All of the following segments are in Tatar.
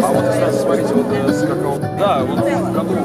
А вот, кстати, смотрите, вот с какого... Да, вот готов.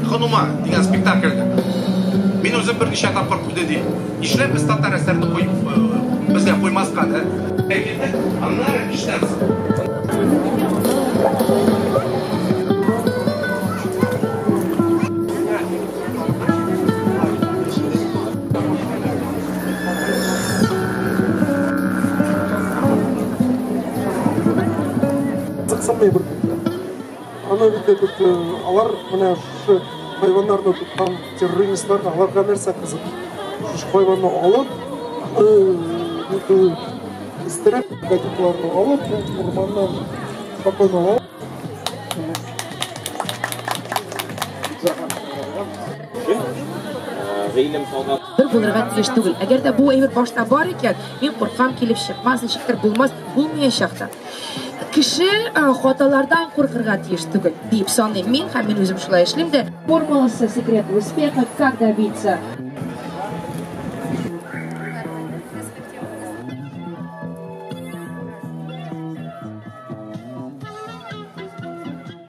Ханума дигән спектакльдә мин үзем берничә тапкыр куйды ди. Нишләп без татар әсәрне куеп безгә куймаска да? Аннары нишләрсең? Аны бит этот алар менә шушы хайваннарны тоткан террористлар, аларга нәрсә кызык? Шушы хайванны алып, истереп, гадитларны алып, урманнан спокойно алып. Бер булырга тиеш түгел. Әгәр дә бу әйбер башта бар икән, мин куркам килеп чыкмас, ничектер булмас, булмаячак та. Кеше хаталардан куркырга тиеш түгел дип саныйм мин, һәм мин үзем шулай эшлим дә. Формуласы секрет успеха, как добиться